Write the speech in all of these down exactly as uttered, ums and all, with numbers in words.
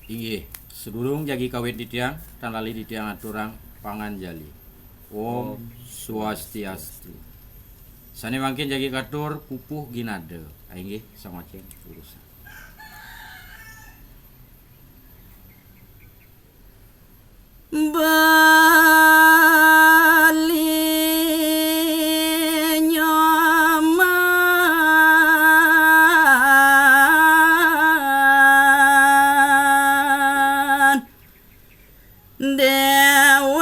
Inggih, sadurung jagi kawit titiang, tan lali titiang aturang panganjali. Om Swastiastu. Sané mangkin jagi katur pupuh ginada. Ah, inggih, sangocén urusan. Beli Nyoman Déwan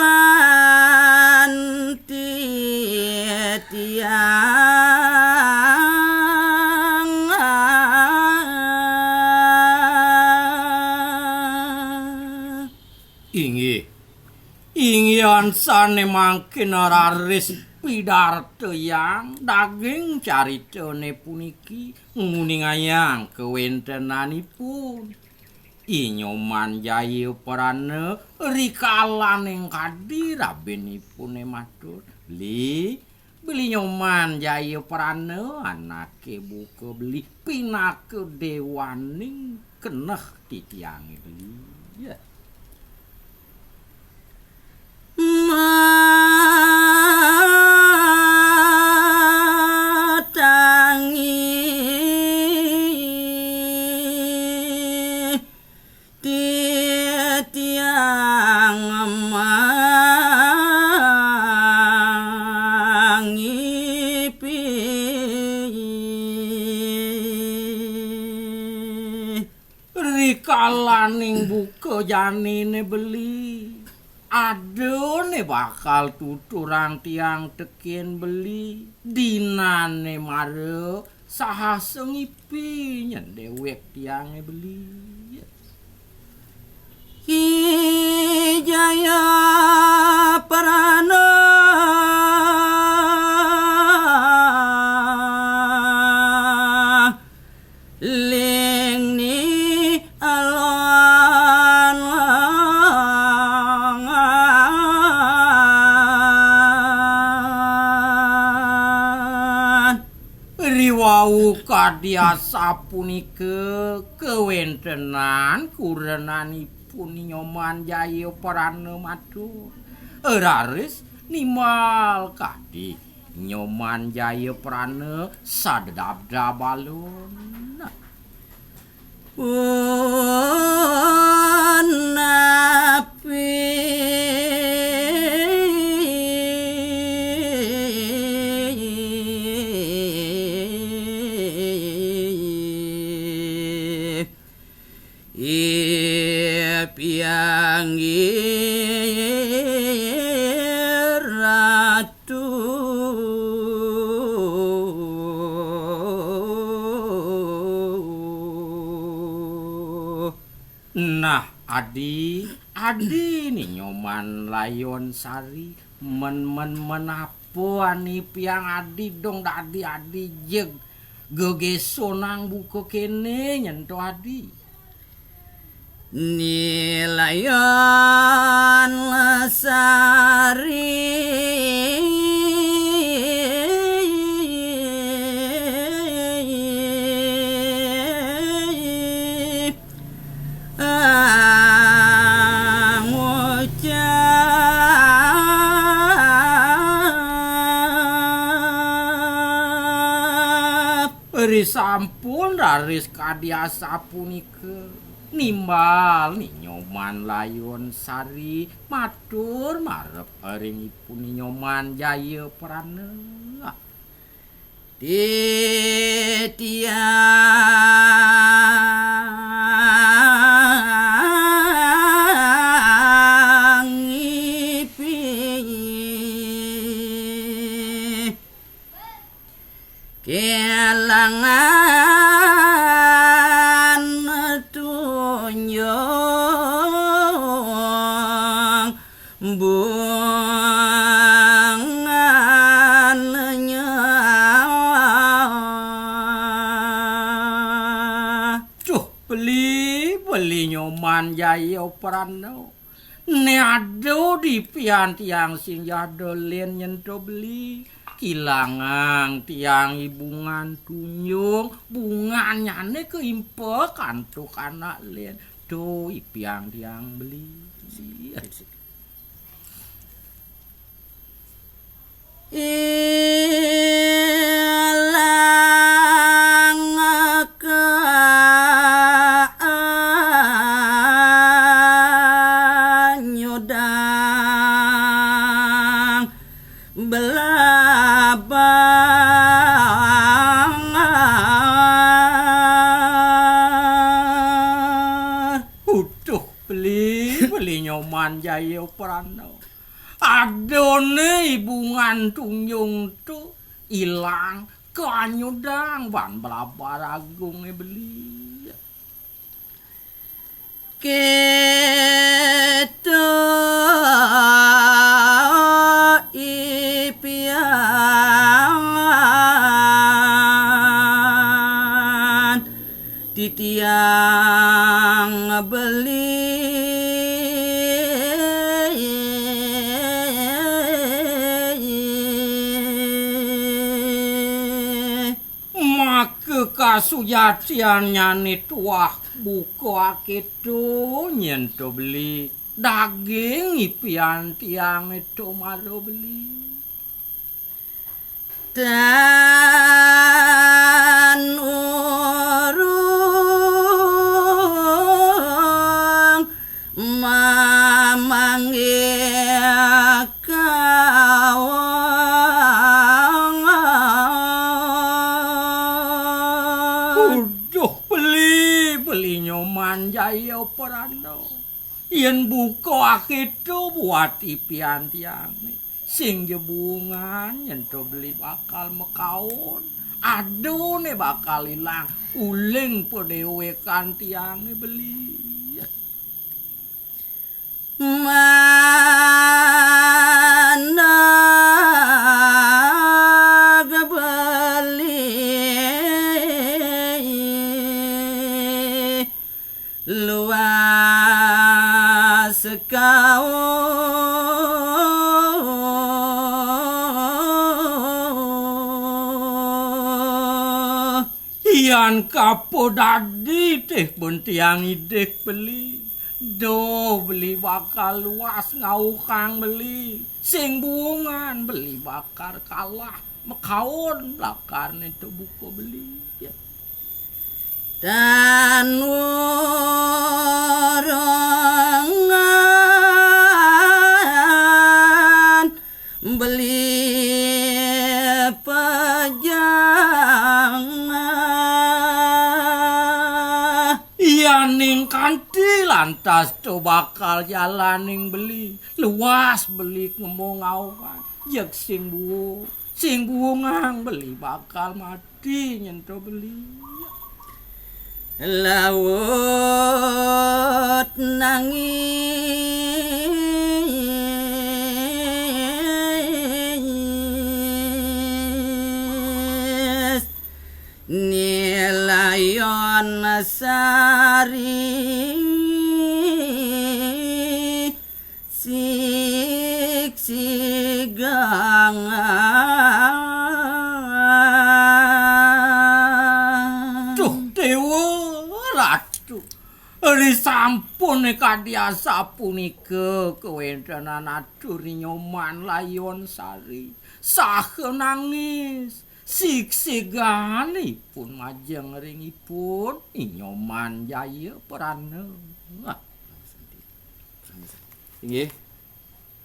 titiang. Inggih, inggihan sané mangkin raris pidartayang daging caritané puniki nguningayang kawéntenanipun I Nyoman Jayaprana rikalaning kadi rabinipuné matur, "Beli, beli Nyoman Jayaprana anaké buka beli pinaka déwaning keneh titiangé beli." Ya. Matangi titiang mangipi. Rikalaning buka janiné beli, adané bakal tuturang tiang tekén beli, dinané mara saha sangipi nyén déwék tiangé beli. Ki Jayaprana ling ni alon. Riwau kadi asapunika kawéntenan kurenanipun Nyoman Jayaprana matur. Raris nimbal kadi Nyoman Jayaprana sadabdab alon. Punapi Ipiangi ratu. Nah, adi, adi ni Nyoman Layon Sari, men, men, men apa ani piang adi dong dadi adi jeg gegésonang buka kéné nyén to adi. Ni Layon Sari ngucap. Ri sampun raris kadi asapunika, nimbal ni Nyoman Layon Sari matur marep ring ipun ni Nyoman Jayaprana. Titiang ipi kelangan tunjung bungan nyawa. Duh, beli, beli Nyoman Jayaprana. Né ada di pian tiang sing jada lén nyén to beli. Kilangang tiang i bungan tunjung, bungannyané kaimpek antuk anak lén. Tuh, ipian tiang beli. Ilang kanyudang belabar. Uduh, beli, beli Nyoman Jaya Prana. Adané ibungan tunjung to ilang kanyudang ban belabar agungé beli. Kéto ipian titiang beli. Maka kasujatiannyané tuah buka akéto nyén to beli. Daging ipian tiangé to mara beli. Tan urung mamanggih kawang. Uduh, beli, beli Nyoman Jaya Prana. Yén buka akéto buat ipian tiangé, sing ja buungan nyén to beli bakal makaon. Adané bakal ilang uling padéwékan tiangé beli. Manag beli luas kaon. Yan kapadadi tih bén tiang idik beli. Duh, beli bakal luas ngauhang beli. Sing buungan beli bakal kalah makaon lakarné to buka beli. Ya. Tan urengan beli pejangah. Yaning kanti lantas to bakal jalaning beli. Luas beli ngemu ngauhan. Jeg sing buung. Sing buungang beli bakal mati nyén to beli. Laut nangis Ni Layon Sari. Sigsigang. Duh, Déwa Ratu. Ri sampun kadi asapunika kawéntenan atur Nyoman Layon Sari. Saha nangis. Sigsiganipun majeng ring ipun, Nyoman Jaya Prana. Inggih.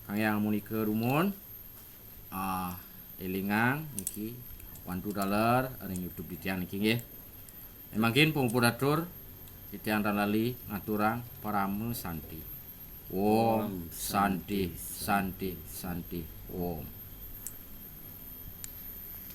Kang Hyang munika dumun. Ah, élingang niki wantu taler ring YouTube titiang niki nggih. Mangkin pamuput atur titiang tan lali ngaturang parama santi. Om Santi, Santi, Santi, Om.